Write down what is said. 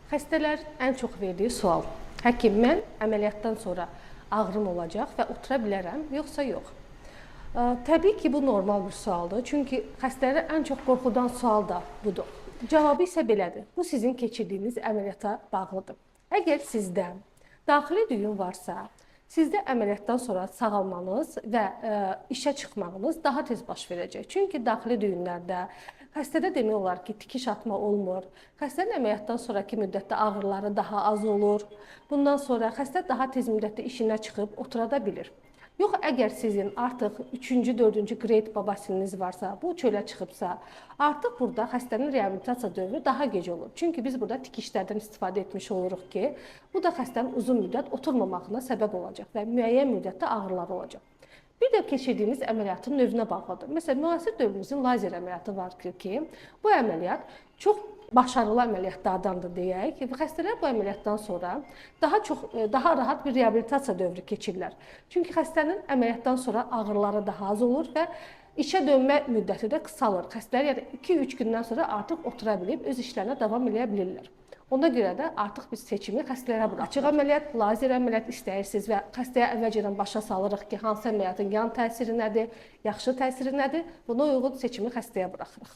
Xəstələrin ən çox verdiyi sual: həkim, mən əməliyyatdan sonra ağrım olacaq və otura bilərəm, yoxsa yox? Təbii ki, bu normal bir sualdır. Çünki xəstələri ən çox qorxudan sual da budur. Cavabı isə belədir. Bu sizin keçirdiyiniz əməliyyata bağlıdır. Əgər sizdə daxili düyün varsa, sizdə əməliyyatdan sonra sağalmanız və işə çıxmağınız daha tez baş verəcək. Çünki daxili düyünlərdə xəstədə demək olar ki, tikiş atma olmur. Xəstənin əməliyyatdan sonrakı müddətdə ağrıları daha az olur. Bundan sonra xəstə daha tez müddətdə işinə çıxıb otura da bilir. Yox, əgər sizin artıq 3-cü, 4-cü qreyd babasiliniz varsa, bu çölə çıxıbsa, artıq burada xəstənin reabilitasiya dövrü daha gec olur. Çünki biz burada tikişlərdən istifadə etmiş oluruq ki, bu da xəstənin uzun müddət oturmamağına səbəb olacaq və müəyyən müddətdə ağrıları olacaq. Bir də keçirdiyimiz əməliyyatın növünə bağlıdır. Məsələn, müasir dövrümüzün lazer əməliyyatı var ki, bu əməliyyat çox başarılı əməliyyatlardandır deyək. Və xəstələr bu əməliyyatdan sonra daha çox daha rahat bir reabilitasiya dövrü keçirirlər. Çünki xəstənin əməliyyatdan sonra ağrıları daha az olur və işə dönmə müddəti də qısalır. Xəstələr yəni 2-3 gündən sonra artıq otura bilib öz işlərinə davam eləyə bilirlər. Ona görə də artıq biz seçimi xəstələrə buraxırıq. Açıq əməliyyat, lazer əməliyyat istəyirsiniz və xəstəyə əvvəlcədən başa salırıq ki, hansı əməliyyatın yan təsiri nədir, yaxşı təsiri nədir. Buna uyğun seçimi xəstəyə buraxırıq.